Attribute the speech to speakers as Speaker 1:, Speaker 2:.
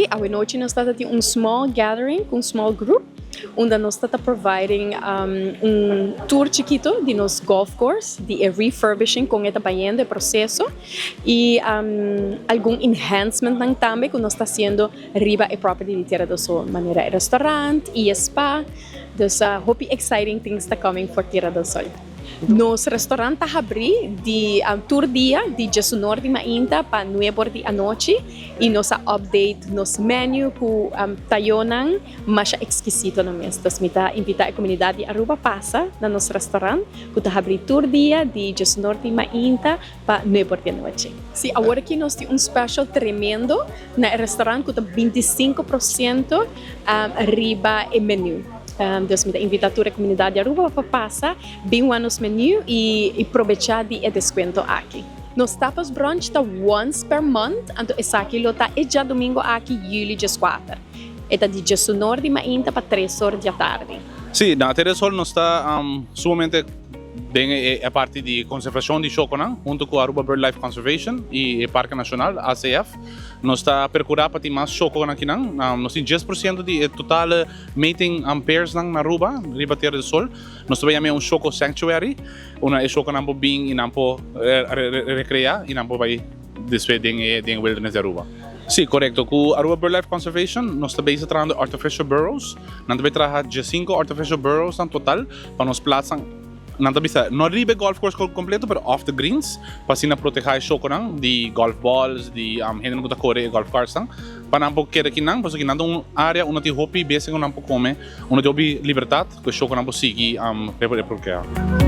Speaker 1: Si, awe nochi nos ta tin un small gathering cu un small group, unda nos ta providing un tour chikito di nos golf course, di refurbishing con e ta bayendo e proceso y algun enhancement nan tambe cu nos ta haciendo riba e property di Tierra del Sol, manera restaurant y spa. Dus hopi exciting things ta coming for Tierra del Sol. Nos restaurant ta habri di tur dia di 10 or di mainta pa 9 or di anochi y nos a update nos menu cu tayonan mas exkisito na mes. Dus mi ta invita e comunidad di Aruba pasa na nos restaurant cu ta habri tur dia di 10 or di mainta pa 9 or di anochi. Si, awor aki nos tin un special tremendo na restaurant cu ta 25% riba e menu. Dus mi ta invita tur e comunidad di Aruba pa pasa, bin nos menu y aprovecha di e descuento aki. Nos tapas brunch ta once per month, anto esaki lo ta e diadomingo aki, juli 4. E ta di 10 or di mainta pa 3 or di atardi.
Speaker 2: Si, na Tierra del Sol nos ta sumamente den e parti di conservacion di shoconan, hunto cu Aruba Bird Life Conservation y e Parke Nacional, ACF. Nos ta percura pa tin mas shoco aki nan. Nos tin 10% di total mating pairs nan na Aruba, riba Tierra del Sol. Nos tambe yama un shoco sanctuary, unda e shoconan por bin y nan por recrea y nan por bay despues den wilderness di Aruba. Si, corecto. Cu Aruba Bird Life Conservation, nos tambe ta trahando artificial burrows. Nan tambe ta traha 5 artificial burrows en total pa nos plaza nan ta bisa no riba golf course completo, pero off the greens, pa asina protege shoconan di golf balls, di hende cu ta core golf carts nan, pa nan por keda akinan, pasobra akinan un area unda tin hopi bestia cu nan por come, unda tin hopi libertad, cu shoconan por sigui reproduci.